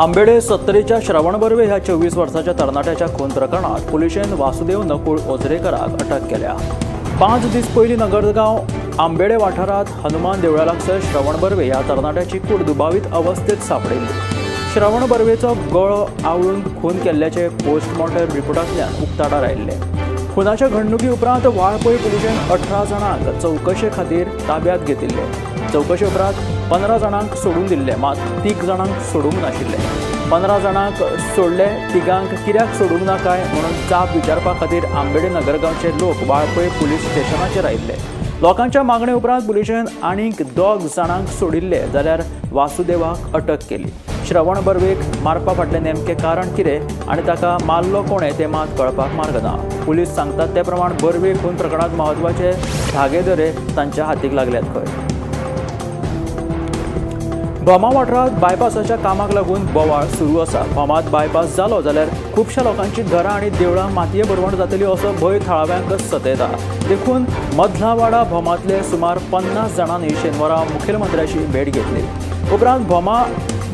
आंबेडे सत्तरीच्या श्रवण बर्वे ह्या 24 वर्साच्या तरणाट्याच्या खून प्रकरणात पुलिशेन वासुदेव नकुळ ओझरेकराक अटक केल्या। 5 दीस पयलीं नगरगांव आंबेडे वाठारांत हनुमान देवळा लागसर श्रवण बर्वे ह्या तरणाट्याची कूड दुबावीत अवस्थेत सांपडिल्ली। श्रवण बर्वेचो गळो आवळून खून केल्ल्याचे पोस्टमॉर्टम रिपोर्टांतल्यान उक्ताडार आयिल्ले। खुनाच्या घडणुकी उपरांत वाळपय पुलिशेन 18 जाणांक चवकशे खातीर ताब्यात घेतिल्ले। चवकशे उपरांत 15 जाणांक सोडून दिल्ले, मात 3 जाणांक सोडूंक नाशिल्ले। 15 जाणांक सोडले, तिगांक कित्याक सोडूंक ना काय म्हणून जाप विचारपा खातीर आंबेडे नगरगांवचे लोक वाळपय पुलीस स्टेशनाचेर आयिल्ले। लोकांच्या मागणे उपरांत पुलिशेन आनीक 2 जाणांक सोडिल्ले, जाल्यार वासुदेवाक अटक केली। श्रवण बर्वेक मारपा फाटलें नेमकें कारण कितें आनी ताका मारलो कोणें तें मात कळपाक मार्ग ना। पुलीस सांगतात ते प्रमाण बर्वे खून प्रकरणांत म्हत्वाचे धागेदोरे तांच्या हातीक लागल्यात खंय। भोमा वाठारांत बायपासाच्या कामाक लागून बोवाळ सुरू आसा। भोमात बायपास जालो जाल्यार खुबश्या लोकांची घरां आनी देवळां मातये भरवण जातली असो भंय थळाव्यांक सतयता। देखून मधलावाडा भोमांतले सुमार 50 जाणांनी शेनवारा मुखेलमंत्र्याची भेट घेतली। उपरांत भोमा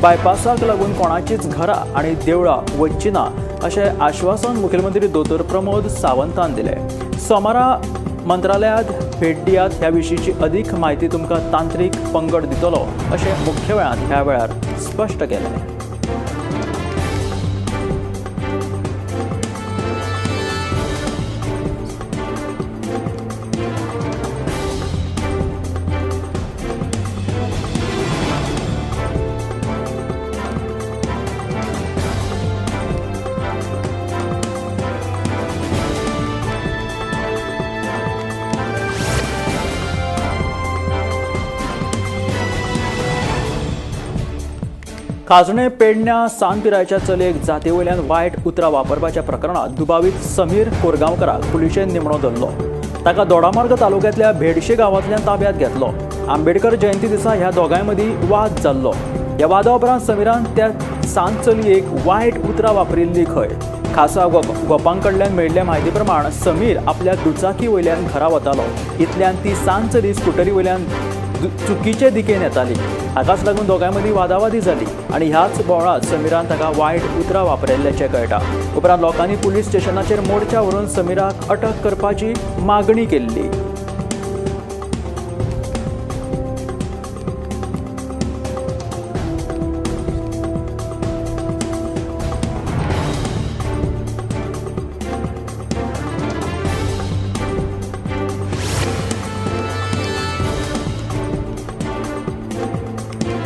बायपासाक लागून कोणाचीच घरां आनी देवळां वचची ना अशें आश्वासन मुखेलमंत्री दोतोर प्रमोद सावंतान दिलें। सोमारा मंत्रालयात भेट दियात, ह्या विशींची अधिक माहिती तुमकां तांत्रीक पंगड दितलो अशें मुख्यमंत्र्यान ह्या वेळार स्पश्ट केलें। खाजणे पेडण्या सान पिरायेच्या चलयेक जाती वयल्यान वायट उतरां वापरपाच्या प्रकरणात दुबावीत समीर कोरगांवकराक पुलिशेन निमणो धरलो। ताका दोडामार्ग तालुक्यांतल्या भेडशे गांवांतल्यान ताब्यात घेतलो। आंबेडकर जयंती दिसा ह्या दोगांय मदीं वाद जाल्लो। ह्या वादा उपरांत समीरान त्या सान चलयेक वायट उतरां वापरिल्ली खंय। खासा गोपां कडल्यान मेळिल्ल्या म्हायती प्रमाण समीर आपल्या दुचाकी वयल्यान घरा वतालो। इतल्यान ती सान चली स्कुटरी वयल्यान चुकीचे दिकेन येताली। हाकाच लागून दोगांय मदीं वादावादी जाली आनी ह्याच बोवाळांत समीरान ताका वायट उतरां वापरिल्ल्याचें कळटा। उपरांत लोकांनी पुलीस स्टेशनाचेर मोर्चा व्हरून समीराक अटक करपाची मागणी केल्ली।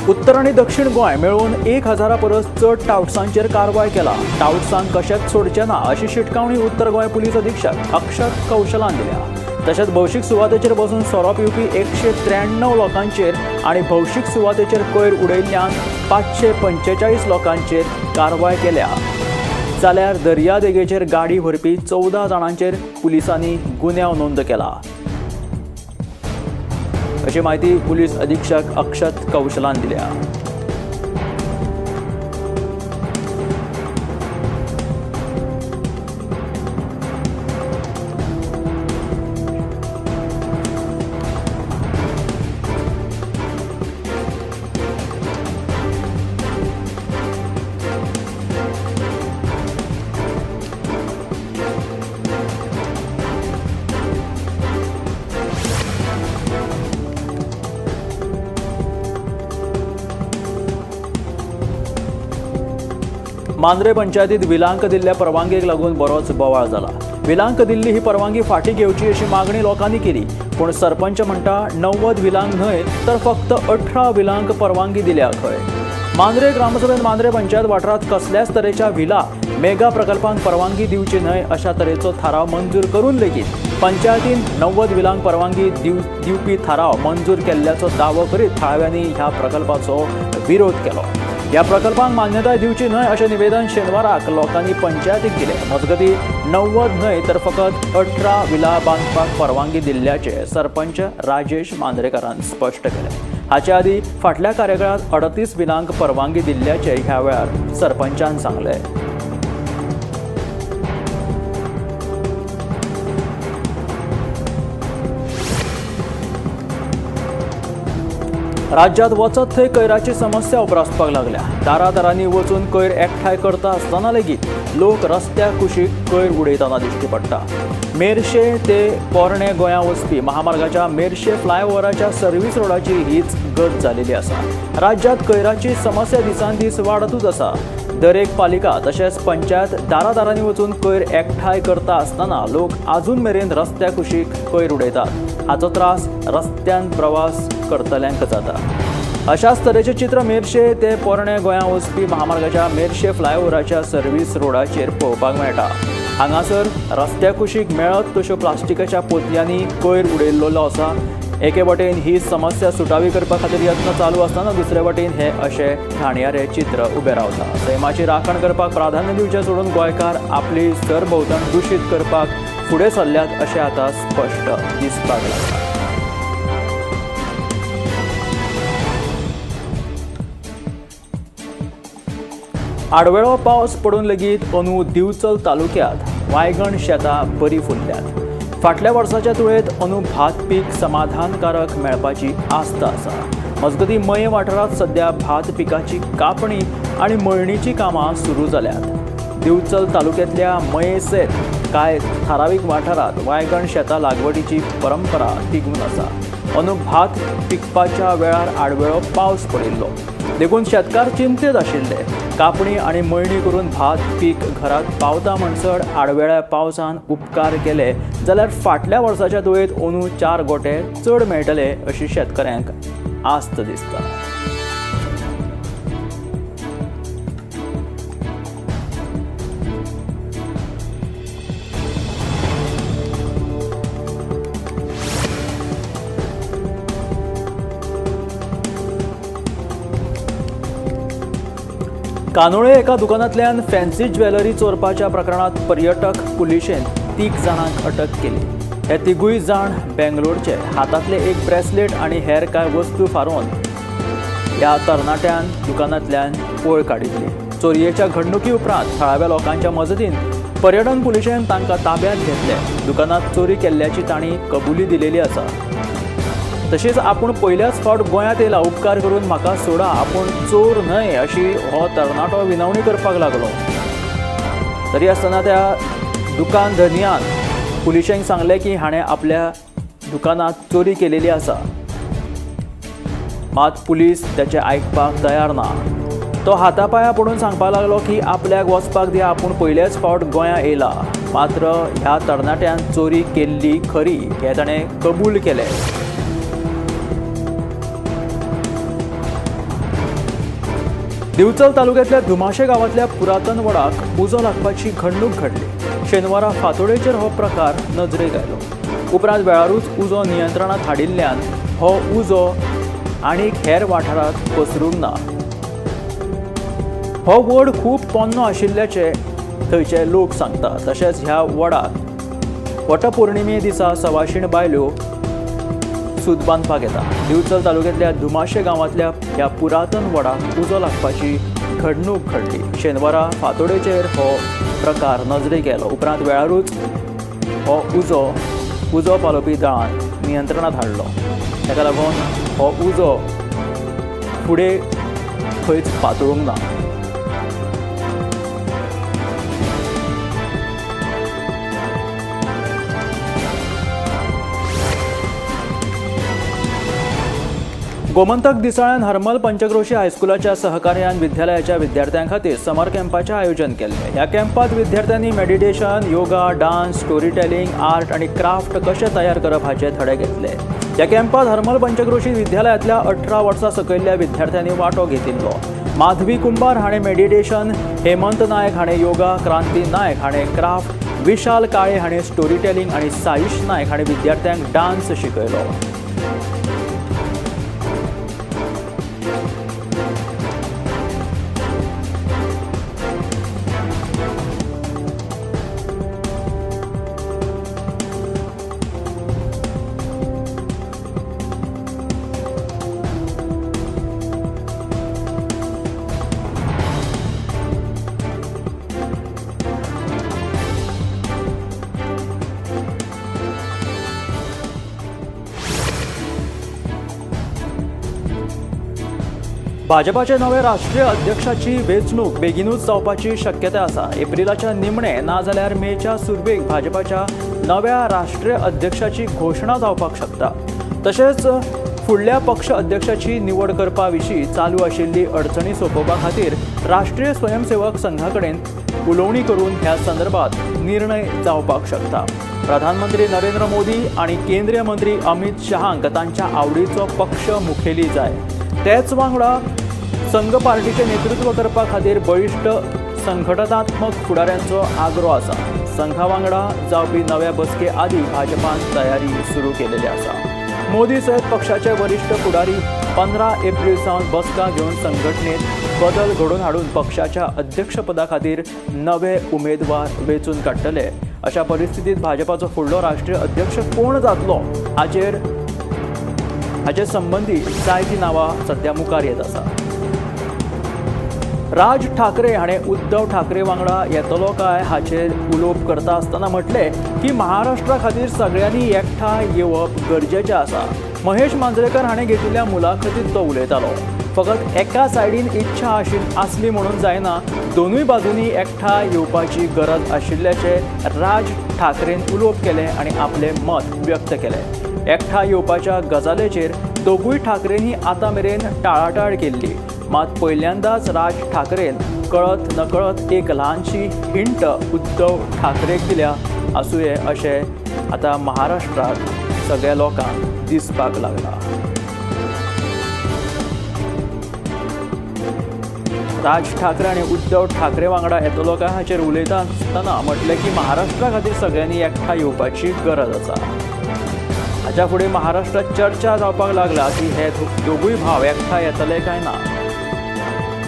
उत्तर आनी दक्षिण गोंय मेळून 1000 परस चड टावट्सांचेर कारवाय केला। टावट्सांक कशेंच सोडचें ना अशी शिटकावणी उत्तर गोंय पुलीस अधीक्षक अक्षत कौशलान दिल्या। तशेंच भौशीक सुवातेचेर बसून सोरो पिवपी 193 लोकांचेर आनी भौशीक सुवातेचेर कोयर उडयल्ल्यान 545 लोकांचेर कारवाय केल्या। जाल्यार दर्यादेगेचेर गाडी व्हरपी 14 जाणांचेर पुलिसांनी गुन्यांव नोंद केला अशी माहिती पुलीस अधीक्षक अक्षत कौशलान दिल्या। मांद्रे पंचायतीत विलांक दिल्ल्या परवानगेक लागून बरोच बोवाळ जाला। विलांक दिल्ली ही परवानगी फाटीं घेवची अशी मागणी लोकांनी केली, पूण सरपंच म्हणटा 90 विलांक न्हय तर फक्त 18 विलांक परवानगी दिल्या खंय। मांद्रे ग्रामसभेन मांद्रे पंचायत वाठारांत कसल्याच तरेच्या विला मेगा प्रकल्पांक परवानगी दिवची न्हय अशा तरेचो थाराव मंजूर करून लेगीत पंचायतीन 90 विलांक परवानगी दिवपी थाराव मंजूर केल्ल्याचो दावो करीत थळाव्यांनी ह्या प्रकल्पाचो विरोध केलो। ह्या प्रकल्पांक मान्यताय दिवची न्हय अशें निवेदन शेनवाराक लोकांनी पंचायतीक दिलें। मजगतीं 90 न्हय तर फकत 18 विला बांदपाक परवानगी दिल्ल्याचें सरपंच राजेश मांद्रेकरान स्पश्ट केलें। हाचे आदीं फाटल्या कार्यकाळांत 38 विलांक परवानगी दिल्ल्याचें ह्या वेळार सरपंचान सांगलें। राज्यांत वचत थंय कोयराची समस्या उप्रासपाक लागल्या. दारादारांनी वचून कोयर एकठांय करता आसतना लेगीत लोक रस्त्या कुशीक कोयर उडयतना दिश्टी पडटा. मेरशे ते पोरणे गोंया वचपी महामार्गाच्या मेरशे फ्लायओव्हराच्या सर्व्हिस रोडाची हीच गत जालेली आसा. राज्यांत कोयराची समस्या दिसान दीस वाडतूच आसा. दरेक पालिका तशेंच पंचायत दारादारांनी वचून कोयर एकठांय करता आसतना लोक आजून मेरेन रस्त्या कुशीक कोयर उडयतात. हाचो त्रास रस्त्यान प्रवास करतल्यांक जाता. अशाच तरेचें चित्र मेरशे ते पोरणे गोंया वचपी महामार्गाच्या मेरशे फ्लायओव्हराच्या सर्व्हिस रोडाचेर पळोवपाक मेळटा. हांगासर रस्त्या कुशीक मेळत तश्यो प्लास्टिकाच्या पोतयांनी कोयर उडयल्लो आसा. एके वटेन ही समस्या सुटावी करपा खातीर यत्न चालू आसतना दुसरे वटेन हे अशें घाणयारें चित्र उबें रावता. सैमाची राखण करपाक प्राधान्य दिवचें सोडून गोंयकार आपली सरभोंवतण दुशीत करपाक फुडें सरल्यात अशें आतां स्पश्ट दिसपाक लागलां. आडवेळो पावस पडून लेगीत अंदू दिवचल तालुक्यांत वायगण शेतां बरी फुल्ल्यात. फाटल्या वर्साच्या तुळेंत अंदू भात पीक समाधानकारक मेळपाची आस्त आसा. मजगतीं मये वाठारांत सध्या भात पिकाची कापणी आनी मळणीचीं कामां सुरू जाल्यात. दिवचल तालुक्यांतल्या मये सयत कांय थारावीक वाठारांत वायगण शेतां लागवडीची परंपरा तिगून आसा. अंदू भात पिकपाच्या वेळार आडवेळो पावस पडिल्लो देखून शेतकार चिंतेत आशिल्ले. कापणी आनी मळणी करून भात पीक घरात पावता म्हणसर आडवेळ्या पावसान उपकार केले जाल्यार फाटल्या वर्साच्या तुळेंत अंदू 4 गोटे चड मेळटले अशी शेतकऱ्यांक आस्त दिसता. कानोळे एका दुकानांतल्यान फॅन्सी ज्वेलरी चोरपाच्या प्रकरणात पर्यटक पुलिशेन 3 जाणांक अटक केली. हे तिगूय जाण बेंगलोरचे. हातांतले एक ब्रेसलेट आनी हेर कांय वस्तू फारोवन ह्या तरणाट्यान दुकानांतल्यान पळ काडिल्ली. चोरयेच्या घडणुकी उपरांत थळाव्या लोकांच्या मजतीन पर्यटन पुलिशेन तांकां ताब्यांत घेतले. दुकानांत चोरी केल्ल्याची तांणी कबुली दिलेली आसा. तशेंच आपूण पयल्याच फावट गोंयांत येयला, उपकार करून म्हाका सोडा, आपूण चोर न्हय अशी हो तरणाटो विनवणी करपाक लागलो. तरी आसतना त्या दुकान धनयान पुलिशेंक सांगलें की हाणें आपल्या दुकानांत चोरी केलेली आसा. मात पुलीस त्याचें आयकपाक तयार ना. तो हातापाया पडून सांगपाक लागलो की आपल्याक वचपाक दिया, आपूण पयल्याच फावट गोंयां येयला. मात्र ह्या तरणाट्यान चोरी केल्ली खरी हें ताणें कबूल केलें. दिवचल तालुक्यांतल्या धुमाशे गांवांतल्या पुरातन वडाक उजो लागपाची घडणूक घडली. शेनवारा फांतोडेचेर हो प्रकार नजरेक आयलो. उपरांत वेळारूच उजो नियंत्रणांत हाडिल्ल्यान हो उजो आनीक हेर वाठारांत पसरूंक ना. हो वड खूब पोन्नो आशिल्ल्याचें थंयचे लोक सांगतात. तशेंच ह्या वडाक वटपौर्णिमे दिसा सवाशीण बायल्यो सूत बांदपाक येता. दिवचल तालुक्यांतल्या धुमाशे गांवांतल्या ह्या पुरातन वडाक उजो लागपाची घडणूक घडली. शेनवारा फांतोडेचेर हो प्रकार नजरेक आयलो. उपरांत वेळारूच हो उजो उजो पालोवपी दळान नियंत्रणांत हाडलो. ताका लागून हो उजो फुडें खंयच पातळूंक ना. गोमंतक दिसाळ्यान हरमल पंचक्रोशी हायस्कुलाच्या सहकार्यान विद्यालयाच्या विद्यार्थ्यां खातीर समर कॅम्पाचें आयोजन केल्लें. ह्या कॅम्पात विद्यार्थ्यांनी meditation, yoga, dance, story telling, art आनी क्राफ्ट कशें तयार करप हाचे धडे घेतले. ह्या कॅम्पात हरमल पंचक्रोशी विद्यालयांतल्या 18 वर्सां सकयल्ल्या विद्यार्थ्यांनी वांटो घेतिल्लो. माधवी कुंभार हाणें मेडिटेशन, हेमंत नायक हाणें योगा, क्रांती नायक हाणें क्राफ्ट, विशाल काळे हाणें स्टोरी टेलिंग आनी साईश नायक हाणें विद्यार्थ्यांक डान्स शिकयलो. भाजपाचे नवे राष्ट्रीय अध्यक्षाची वेंचणूक बेगीनूच जावपाची शक्यता आसा. एप्रिलाच्या निमणे नाजाल्यार मेच्या सुरवेक भाजपाच्या नव्या राष्ट्रीय अध्यक्षाची घोशणा जावपाक शकता. तशेंच फुडल्या पक्ष अध्यक्षाची निवड करपा विशीं चालू आशिल्ली अडचणी सोंपोवपा खातीर राष्ट्रीय स्वयंसेवक संघा कडेन उलोवणी करून ह्या संदर्भात निर्णय जावपाक शकता. प्रधानमंत्री नरेंद्र मोदी आनी केंद्रीय मंत्री अमित शहांक तांच्या आवडीचो पक्ष मुखेली जाय. तेच वांगडा संघ पार्टीचें नेतृत्व करपा खातीर बळिश्ट संघटनात्मक फुडाऱ्यांचो आग्रो आसा. संघा वांगडा जावपी नव्या बसके आदी भाजपान तयारी सुरू केलेली आसा. मोदी सयत पक्षाचे वरिश्ठ फुडारी 15 एप्रिल सावन बसका घेवन संघटनेत बदल घडोवन हाडून पक्षाच्या अध्यक्षपदा खातीर नवे उमेदवार वेंचून काडटले. अशा परिस्थितीत भाजपाचो फुडलो राष्ट्रीय अध्यक्ष कोण जातलो हाचे संबंदी जायतीं नांवां सद्या मुखार येत आसा. राज ठाकरे हाणें उद्धव ठाकरे वांगडा येतलो काय हाचेर उलोवप करता आसतना म्हटलें की महाराष्ट्रा खातीर सगळ्यांनी एकठांय येवप गरजेचें आसा. महेश मांजरेकर हाणें घेतिल्ल्या मुलाखतीत तो उलयतालो. फकत एका सायडीन इच्छा आसली म्हणून जायना, दोनूय बाजूंनी एकठांय येवपाची गरज आशिल्ल्याचें राज ठाकरेन उलोवप केलें आनी आपलें मत व्यक्त केलें. एकठांय येवपाच्या गजालेचेर दोगूय ठाकरेंनी आतां मेरेन टाळाटाळ केल्ली. मात पयल्यांदाच राज ठाकरेन कळत नकळत एक ल्हानशी हिंट उद्धव ठाकरेक दिल्या आसुये अशें आतां महाराष्ट्रांत सगळ्या लोकांक दिसपाक लागलां. राज ठाकरे आनी उद्धव ठाकरे वांगडा येतलो काय हाचेर उलयता आसतना म्हटलें की महाराष्ट्रा खातीर सगळ्यांनी एकठांय येवपाची गरज आसा. हाच्या फुडें महाराष्ट्रात चर्चा जावपाक लागला की हे दोगूय भाव एकठांय येतले काय ना.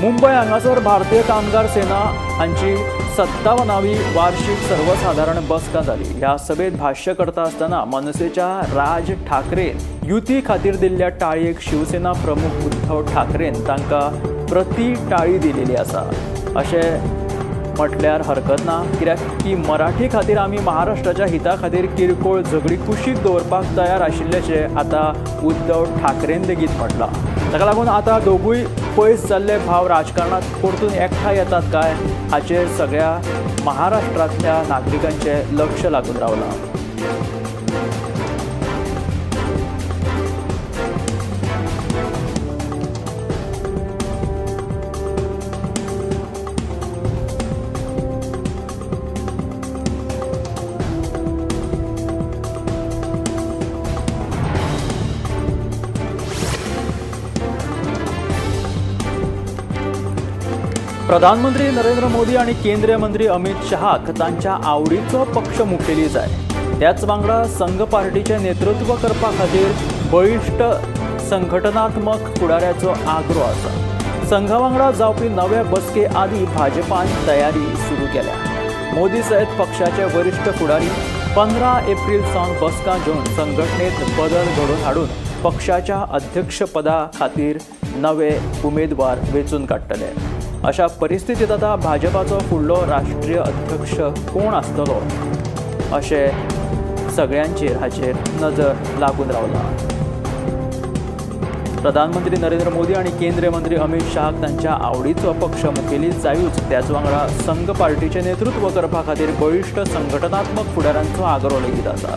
मुंबय हांगासर भारतीय कामगार सेना हांची 57वी वार्षिक सर्वसाधारण बसका जाली. ह्या सभेत भाष्य करता आसतना मनसेच्या राज ठाकरेन युती खातीर दिल्ल्या टाळयेक शिवसेना प्रमुख उद्धव ठाकरेन तांकां प्रति टाळी दिलेली आसा अशें म्हटल्यार हरकत ना, कित्याक की मराठी खातीर आमी महाराष्ट्राच्या हिता खातीर किरकोळ झगडी कुशीक दवरपाक तयार आशिल्ल्याचें आतां उद्धव ठाकरेन लेगीत म्हटलां. ताका लागून आतां दोगूय पयस जाल्ले भाव राजकारणात परतून एकठांय येतात काय हाचेर सगळ्या महाराष्ट्रांतल्या नागरिकांचें लक्ष लागून रावलां. प्रधानमंत्री नरेंद्र मोदी आनी केंद्रीय मंत्री अमित शहाक तांच्या आवडीचो पक्ष मुखेली जाय. त्याच वांगडा संघ पार्टीचें नेतृत्व करपा खातीर बळिश्ट संघटनात्मक फुडाऱ्याचो आग्रो आसा. संघा वांगडा जावपी नवे बसके आदी भाजपान तयारी सुरू केल्या. मोदी सयत पक्षाचे वरिश्ठ फुडारी 15 एप्रिल सावन बसका घेवन संघटनेत बदल घडोवन हाडून पक्षाच्या अध्यक्षपदा खातीर नवे उमेदवार वेंचून काडटले. अशा परिस्थितीत आतां भाजपाचो फुडलो राष्ट्रीय अध्यक्ष कोण आसतलो अशें सगळ्यांचेर हाचेर नजर लागून रावला. प्रधानमंत्री नरेंद्र मोदी आनी केंद्रीय मंत्री अमित शहाक तांच्या आवडीचो पक्ष मुखेली जायूच. त्याच वांगडा संघ पार्टीचें नेतृत्व करपा खातीर बळिश्ट संघटनात्मक फुडाऱ्यांचो आग्रो लेगीत आसा.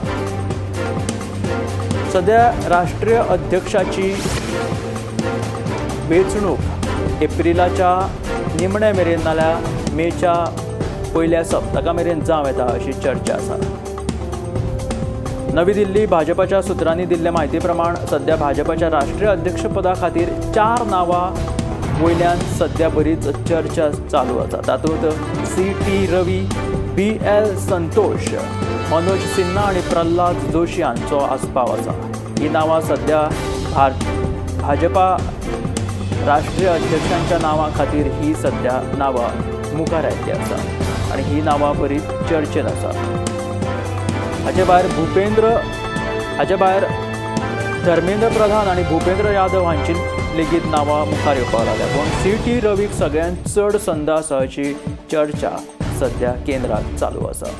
सद्या राष्ट्रीय अध्यक्षाची वेंचणूक एप्रिलाच्या निमणे मेरेन नाल्यार मेच्या पयल्या सप्तका मेरेन जावं येता अशी चर्चा आसा. नवी दिल्ली भाजपाच्या सुत्रांनी दिल्ले म्हायती प्रमाण सद्या भाजपाच्या राष्ट्रीय अध्यक्षपदा खातीर 4 नांवां वयल्यान सद्या बरीच चर्चा चालू आसा. तातूंत C T Ravi, B L Santosh, Manoj Sinha आनी प्रल्हाद जोशी हांचो आस्पाव आसा. ही नांवां सद्या भाजपा राष्ट्रीय अध्यक्षांच्या नांवा खातीर ही सद्या नांवां मुखार आयिल्ली आसा आनी ही नांवां बरीच चर्चेन आसा. हाचे भायर धर्मेंद्र प्रधान आनी भूपेंद्र यादव हांची लेगीत नांवां मुखार येवपाक लागल्या. पूण सी टी रवीक सगळ्यांत चड संद आसा अशी चर्चा सद्या केंद्रात चालू आसा.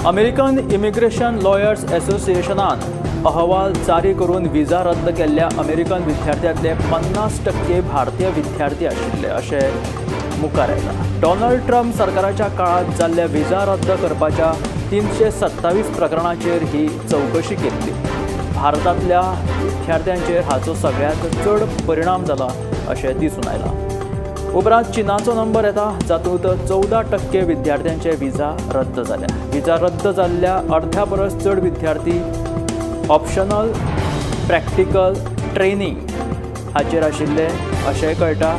अमेरिकन इमिग्रेशन लॉयर्स असोसिएशनान अहवाल जारी करून विजा रद्द केल्ल्या अमेरिकन विद्यार्थ्यांतले 50% भारतीय विद्यार्थी आशिल्ले अशें मुखार आयलां. डोनाल्ड ट्रम्प सरकाराच्या काळांत जाल्ल्या विजा रद्द करपाच्या 327 प्रकरणाचेर ही चवकशी केल्ली. भारतांतल्या विद्यार्थ्यांचेर हाचो सगळ्यांत चड परिणाम जाला अशें दिसून आयलां. उपरांत चीनाचो नंबर येता, जातूंत 14% विद्यार्थ्यांचे विजा रद्द जाल्या. विजा रद्द जाल्ल्या अर्ध्या परस चड विद्यार्थी ऑप्शनल प्रॅक्टिकल ट्रेनिंग हाचेर आशिल्ले अशें कळटा.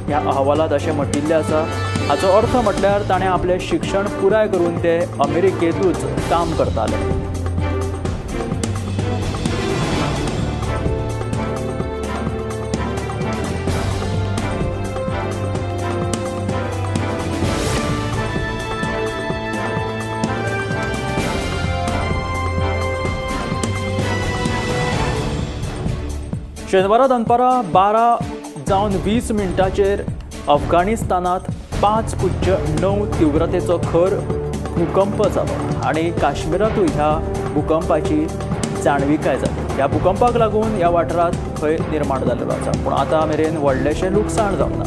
ह्या अहवालांत अशें म्हटिल्लें आसा. हाचो अर्थ म्हटल्यार ताणें आपलें शिक्षण पुराय करून ते अमेरिकेंतूच काम करताले. शेनवारा दनपारां 12:20 अफगाणिस्तानांत 5.9 तीव्रतेचो खर भूकंप जालो आनी काश्मीरांतूय ह्या भूकंपाची जाणविकाय जाली. ह्या भूकंपाक लागून ह्या वाठारांत भंय निर्माण जाल्लो आसा, पूण आतां मेरेन व्हडलेशें लुकसाण जावंक ना.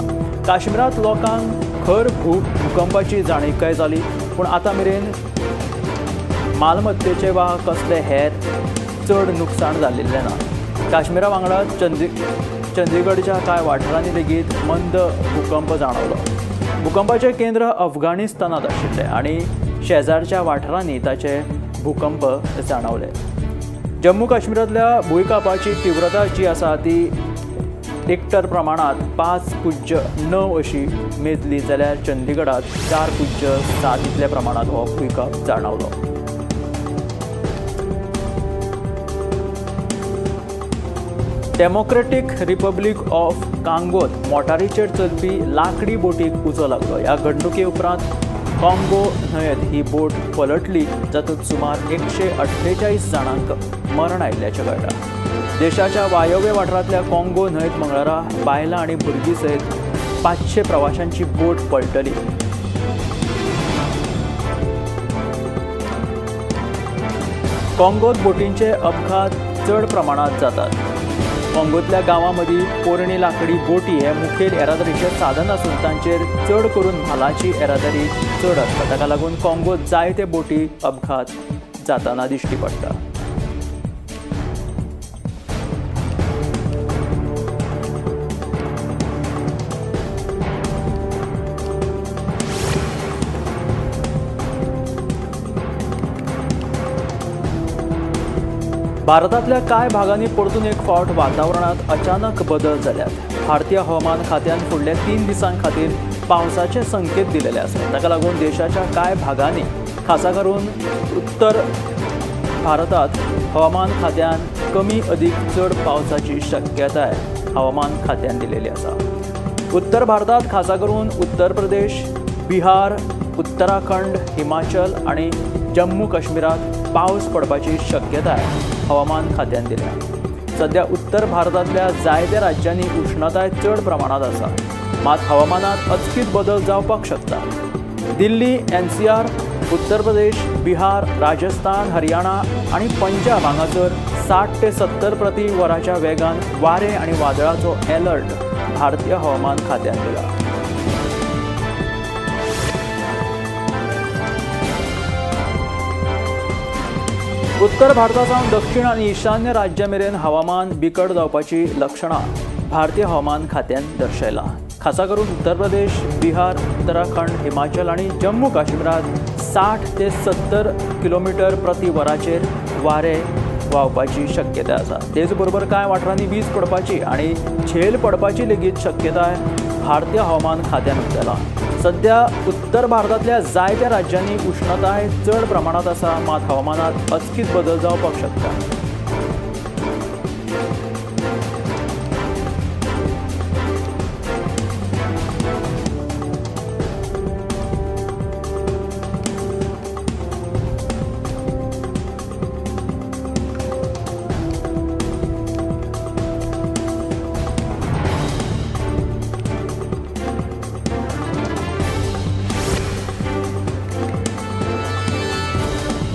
काश्मीरांत लोकांक खर भूकंपाची जाणविकाय जाली, पूण आतां मेरेन मालमत्तेचें वा कसलें हेर चड नुकसाण जाल्लें ना. काश्मीरा वांगडा चंदीगडच्या कांय वाठारांनी लेगीत मंद भूकंप जाणवलो. भूकंपाचें केंद्र अफगाणिस्तानांत आशिल्लें आनी शेजारच्या वाठारांनी ताचे भूकंप जाणवले. जम्मू काश्मीरांतल्या भूंयकांपाची तीव्रता जी आसा ती रिक्टर प्रमाणांत 5.9 अशी मेजली, जाल्यार चंदीगडांत 4.7 इतल्या प्रमाणांत हो भूंयकांप जाणवलो. डेमोक्रेटीक रिपब्लीक ऑफ कांगोत मोटारीचेर चलपी लाकडी बोटीक उजो लागलो. ह्या घडणुके उपरांत काँगो न्हंयेंत ही बोट पलटली, जातूंत सुमार 148 जाणांक मरण आयिल्ल्याचें कळटा. देशाच्या वायव्य वाठारांतल्या काँगो न्हंयेंत मंगळारा बायलां आनी भुरगीं सयत 500 प्रवाशांची बोट पलटली. काँगोत बोटींचे अपघात चड प्रमाणांत जातात. काँगोतल्या गांवां मदीं पोरणी लाकडी बोटी हे मुखेल येरादारीचें साधन आसून तांचेर चड करून म्हालाची येरादारी चड आसता. ताका लागून काँगोत जायते बोटी अपघात जाताना दिश्टी पडटा. भारतांतल्या कांय भागांनी परतून एक फावट वातावरणांत अचानक बदल जाल्यात. भारतीय हवामान खात्यान फुडल्या 3 दिसां खातीर पावसाचे संकेत दिलेले आसात. ताका लागून देशाच्या कांय भागांनी खासा करून उत्तर भारतांत हवामान खात्यान कमी अदीक चड पावसाची शक्यताय हवामान खात्यान दिलेली आसा. उत्तर भारतांत खासा करून उत्तर प्रदेश, बिहार, उत्तराखंड, हिमाचल आनी जम्मू काश्मीरांत पावस पडपाची शक्यताय हवामान खात्यान दिल्या. सध्या उत्तर भारतांतल्या जायत्या राज्यांनी उष्णताय चड प्रमाणांत आसा, मात हवामानांत अचकीत बदल जावपाक शकता. दिल्ली, एनसीआर, उत्तर प्रदेश, बिहार, राजस्थान, हरियाणा आनी पंजाब हांगासर 60 ते 70 प्रति वराच्या वेगान वारें आनी वादळाचो अलर्ट भारतीय हवामान खात्यान दिला. उत्तर भारता सावन दक्षिण आनी ईशान्य राज्यां मेरेन हवामान बिकट जावपाची लक्षणां भारतीय हवामान खात्यान दर्शयलां. खासा करून उत्तर प्रदेश, बिहार, उत्तराखंड, हिमाचल आनी जम्मू काश्मीरांत 60 ते 70 किलोमिटर प्रति वराचेर वारें व्हांवपाची शक्यताय आसा. तेच बरोबर कांय वाठारांनी वीज पडपाची आनी झेल पडपाची लेगीत शक्यताय भारतीय हवामान खात्यान उक्तायलां. सध्या उत्तर भारतांतल्या जायत्या राज्यांनी उष्णताय चड प्रमाणांत आसा, मात हवामानांत अचकीत बदल जावपाक शकता.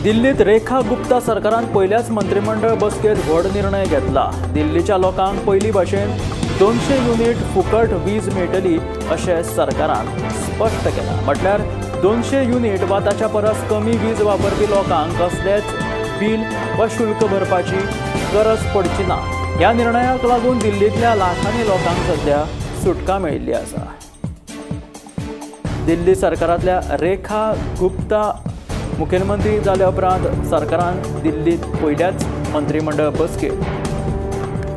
दिल्लीत रेखा गुप्ता सरकारान पयल्याच मंत्रिमंडळ बसकेत व्हड निर्णय घेतला। दिल्लीच्या लोकांक पयली भाशेन 200 युनिट फुकट वीज मेळटली अशें सरकारान स्पश्ट केलां। म्हटल्यार 200 युनिट वा ताच्या परस कमी वीज वापरपी लोकांक कसलेंच बील वा शुल्क भरपाची गरज पडची ना। ह्या निर्णयाक लागून दिल्लींतल्या लाखांनी लोकांक सध्या सुटका मेळिल्ली आसा। दिल्ली सरकारांतल्या रेखा गुप्ता मुखेलमंत्री जाल्या उपरांत सरकारान दिल्लीत पयल्याच मंत्रिमंडळ बसकेत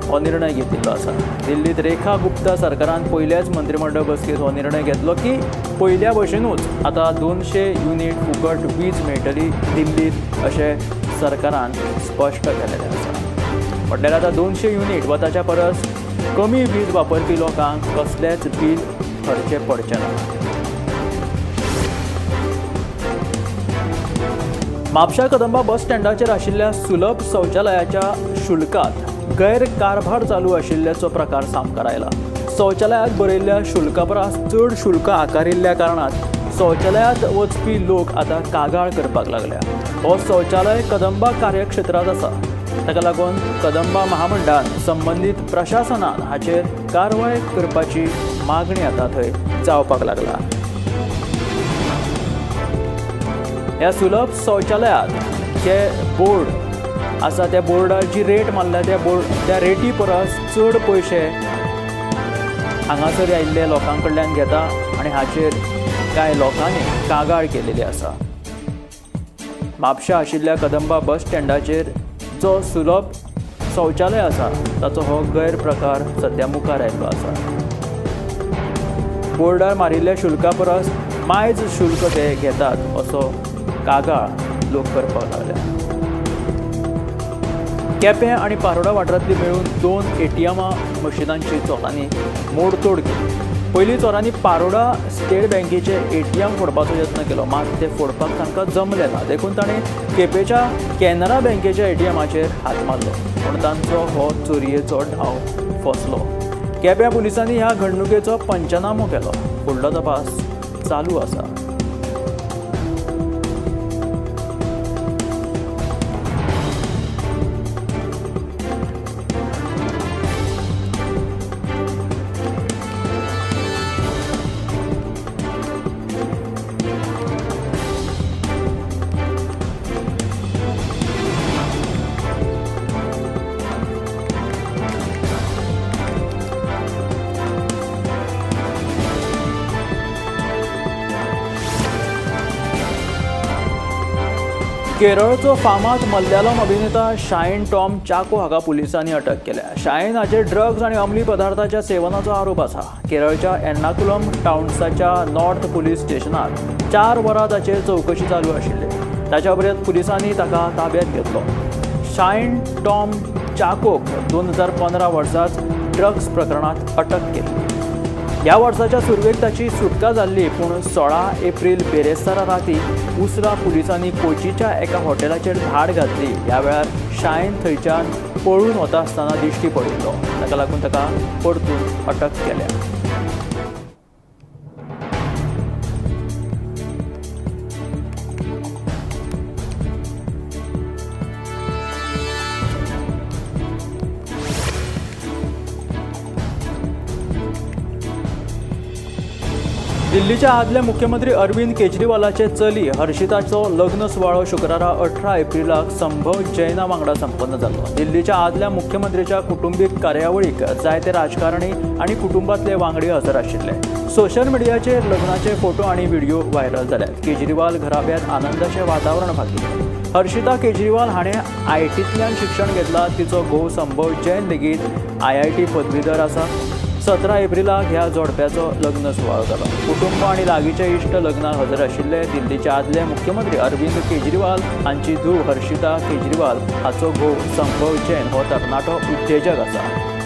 हो निर्णय घेतिल्लो आसा। दिल्लीत रेखा गुप्ता सरकारान पयल्याच मंत्रिमंडळ बसकेत हो निर्णय घेतलो की पयल्या भशेनूच आतां 200 युनिट फुकट वीज मेळटली दिल्लीत अशें सरकारान स्पश्ट केलेलें आसा। म्हटल्यार आतां 200 युनिट वा ताच्या परस कमी वीज वापरपी लोकांक कसलेंच बील भरचें पडचें ना। म्हापशा कदंबा बस स्टँडाचेर आशिल्ल्या सुलभ शौचालयाच्या शुल्कात गैरकारभार चालू आशिल्ल्याचो प्रकार सामकार आयला। शौचालयात बरयल्ल्या शुल्का परस चड शुल्क आकारिल्ल्या कारणान शौचालयात वचपी लोक आतां कागाळ करपाक लागल्या। हो शौचालय कदंबा कार्यक्षेत्रांत आसा, ताका लागून कदंबा महामंडळान संबंदीत प्रशासनान हाचेर कारवाय करपाची मागणी आतां थंय जावपाक लागला। ह्या सुलभ शौचालयात जे बोर्ड आसा त्या बोर्डार जी रेट मारल्या त्या रेटी परस चड पयशे हांगासर आयिल्ले लोकां कडल्यान घेता आनी हाचेर कांय लोकांनी कागाळ केलेली आसा। म्हापशा आशिल्ल्या कदंबा बस स्टँडाचेर जो सुलभ शौचालय आसा ताचो हो गैरप्रकार सद्या मुखार आयिल्लो आसा। बोर्डार मारिल्ल्या शुल्का परस मायज शुल्क ते घेतात असो कागाळ लोक करपाक लागल्या। केपें आनी पारोडा वाठारांतली मेळून 2 ATM मशिनांची चोरांनी मोडतोड केली। पयलीं चोरांनी पारोडा स्टेट बँकेचे ATM फोडपाचो यत्न केलो, मात ते फोडपाक तांकां जमलें ना। देखून तांणी केपेंच्या कॅनरा बँकेच्या ATMाचेर हात मारलो, पूण तांचो हो चोरयेचो ढाव फसलो। केप्यां पुलिसांनी ह्या घडणुकेचो पंचनामो केलो। फुडलो तपास चालू आसा। केरळचो फामाद मल्याळम अभिनेता शायन टॉम चाको हाका पुलिसांनी अटक केल्या। शायन हाचेर ड्रग्ज आनी अंमली पदार्थाच्या सेवनाचो आरोप आसा। केरळच्या एर्नाकुलम टावन्साच्या नॉर्थ पुलीस स्टेशनार 4 वरां ताचेर चवकशी चालू आशिल्ली। ताच्या उपरांत पुलिसांनी ताका ताब्यात घेतलो। शायन टॉम चाकोक 2015 वर्साच ड्रग्ज प्रकरणांत अटक केली। ह्या वर्साच्या सुरवेक ताची सुटका जाल्ली, पूण 16 एप्रील बेरेस्तारा राती उसरा पुलिसांनी कोचीच्या एका हॉटेलाचेर धाड घातली। ह्या वेळार शायन थंयच्यान पळून वता आसतना दिश्टी पडिल्लो। ताका लागून ताका परतून अटक केल्या। दिल्लीच्या आदले मुख्यमंत्री अरविंद केजरीवालाचे चली हर्षिताचो लग्न सुवाळो शुक्रारा 18 एप्रिलाक संभव जैना वांगडा संपन्न जालो। दिल्लीच्या आदल्या मुख्यमंत्रीच्या कुटुंबीक कार्यावळीक जायते राजकारणी आनी कुटुंबांतले वांगडी हजर आशिल्ले। सोशल मिडियाचेर लग्नाचे फोटो आनी व्हिडिओ व्हायरल जाल्यात। केजरीवाल घराब्यांत आनंदाचें वातावरण भागिल्लें। हर्षिता केजरीवाल हाणें आयआयटींतल्यान शिक्षण घेतलां। तिचो घोव संभव जैन लेगीत आयआयटी पदवीधर आसा। 17 एप्रिलाक ह्या जोडप्याचो लग्न सुवाळो जालो। कुटुंब आनी लागींचे इश्ट लग्नाक हजर आशिल्ले। दिल्लीचे आदले मुख्यमंत्री अरविंद केजरीवाल हांची धूव हर्षिता केजरीवाल हाचो घोव संभव जैन हो तरणाटो उद्देजक आसा।